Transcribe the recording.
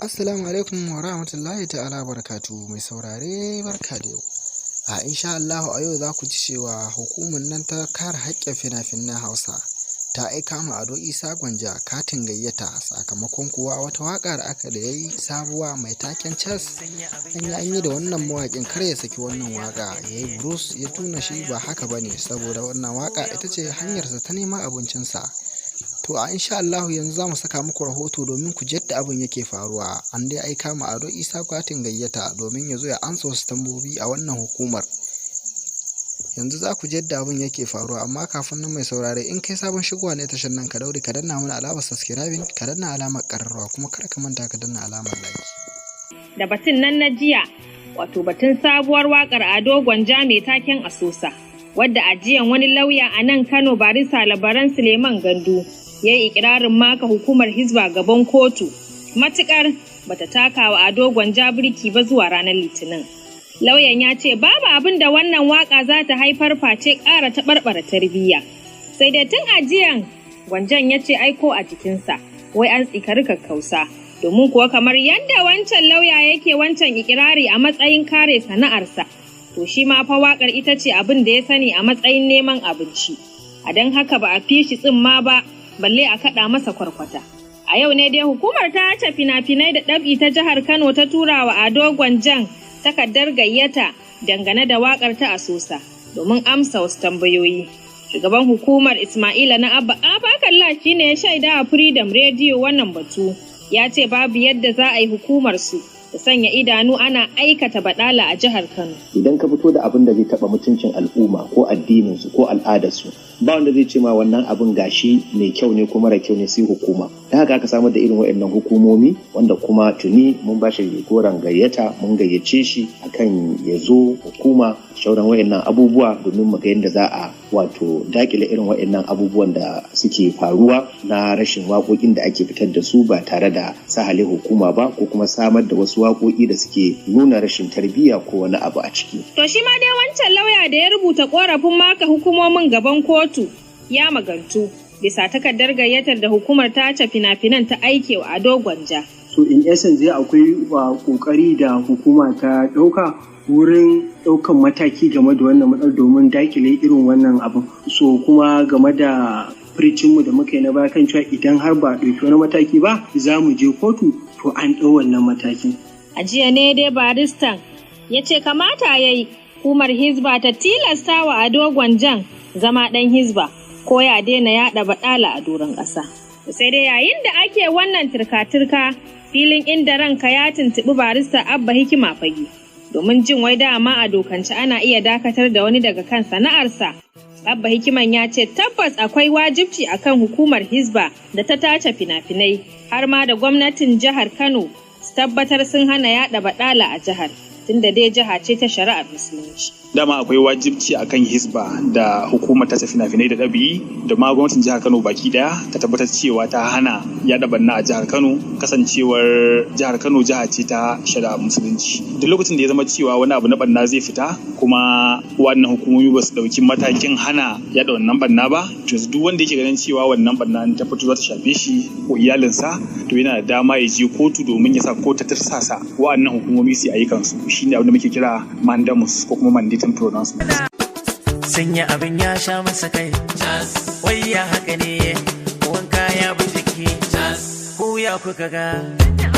Assalamu alaikum wa rahmatullahi ta'ala barakatuhu. Mai saurare, barka da yau. A insha Allahu a yau za ku ji cewa hukumar nan ta kare haƙƙin fina-finan Hausa ta aika ma Ado Isa Gwanja katin gayyata, sakamakon kuwa wata waƙa da aka da yayi sabuwa mai taken "Chess". An yi an yi da wannan mawaƙin kar ya saki wannan waƙa, ya yi burus, ya tuna shi ba haka ba ne, saboda wannan waƙa ita ce hanyarsa ta neman abincinsa. To, a insha Allahu yanzu za mu saka muku rahoto domin ku ji yadda abin yake faruwa. An dai aika ma Ado Isa katin gayyata domin ya zo ya amsa wasu tambayoyi a wannan hukumar. Yanzu za ku ji yadda abin yake faruwa, amma kafin nan, mai saurare, in kai sabon shigowa ne tashar nan, ka daure ka danna mana alamar subscribing, ka danna alamar ƙararrawa, kuma kar ka manta ka danna alamar like. Da batun nan na jiya, wato batun sabuwar waƙar Ado Gwanja mai taken "Asosa", wadda ajiyan wani lauya a nan Kano, Barista Labaran Suleiman Gandu, ya yi ikirarin maka hukumar Hizba gaban kotu matukar bata taka wa Ado Gwanja birki ba zuwa ranar Litinin. Lauyan ya ce babu abin da wannan waka za ta haifar face ƙara taɓarɓara tarbiyya. Sai dai tun ajiyan Gwanjan ya ce aiko a jikinsa, wai an tsikari kakkausa. Domin kuwa kamar yadda wancan lauya yake wancan ikirari a matsayin kare sana'arsa, to shi ma fa waƙar ita ce abin da ya sani a matsayin neman abinci. A don haka ba a fi shi tsimma ba, balle a kaɗa masa kwarkwata. A yau ne dai hukumar tace fina-finai da ɗab'i ta jihar Kano ta tura wa Ado Gwanjan takardar gayyata dangane da waƙar ta "Asosa" domin amsa wasu tambayoyi. Shugaban hukumar, Ismaila Na Abba Abakalla, shine ya shaida a Freedom Radio wannan batu. Ya ce babu yadda za a yi hukumar su da sanya idanu ana aikata baɗala a jihar Kano. Idan ka fito da abin da zai taɓa mutuncin al'umma ko addininsu ko al'adarsu, ba wanda zai ce ma wannan abin gashi mai kyau ne ko mara kyau ne sai hukuma. Da haka aka samar da irin waɗannan hukumomi, wanda kuma tuni mun ba shi goron gayyata, mun gayyace shi akan ya zo hukuma shauran waɗannan abubuwa domin mu ga yadda za a wato dakile irin waɗannan abubuwan da suke faruwa na rashin waƙoƙin da ake fitar da su ba tare da sahale hukuma ba, ko kuma samar da wasu waƙoƙi da suke nuna rashin tarbiyya ko wani abu a ciki. To, shi ma dai wancan lauya da ya rubuta korafin maka hukumomin gaban kotu ya magantu bisa takardar gayyatar da hukumar tace fina-finan ta aike wa Ado Gwanja. So in essence dai akwai kokari da hukuma ta ɗauka wurin ɗaukan mataki game da wannan matsalar domin dakile irin wannan abin. So kuma game da furicinmu da muka yi na baya kan cewa idan har ba a ɗauki wani mataki ba za mu je kotu, to an ɗau wannan matakin. A jiya ne dai baristan ya ce kamata ya yi hukumar Hizba ta tilasta wa Ado Gwanjan zama ɗan Hizba ko ya daina yaɗa baɗala a doron ƙasa. Sai dai yayin da ake wannan turka-turka, filin Inda Ranka ya tuntuɓi Barista Abba Hikima Fage domin jin wai dama a dokance ana iya dakatar da wani daga kan sana'arsa. Abba Hikiman ya ce tabbas akwai wajibci akan hukumar Hizba da ta tace fina-finai har ma da gwamnatin jihar Kano su tabbatar sun hana yaɗa baɗala a jihar, tunda dai jiha ce ta shari'ar Musulunci. Dama akwai wajibci akan Hisba da hukumar tace fina-finai da ɗab'i da ma gwamnatin jihar Kano baki daya ta tabbatar cewa ta hana yaɗa banna a jihar Kano, kasancewar jihar Kano jiha ce ta shari'ar Musulunci. Duk lokacin da ya zama cewa wani abu na banna zai fita kuma wannan hukumomi ba su ɗauki matakin hana yaɗa wannan banna ba, to duk wanda yake ganin cewa wannan banna ta fito za ta shafe shi ko iyalinsa, to yana da dama ya je kotu domin ya sa kotu ta tirsasa wa'annan hukumomi su yi ayyukansu. Shine abin da muke kira mandamus ko kuma mandating pronouncement. Sanya abin ya sha masa kai, wai ya haka ne, wanka ya bi jiki, ko ya kuka ga.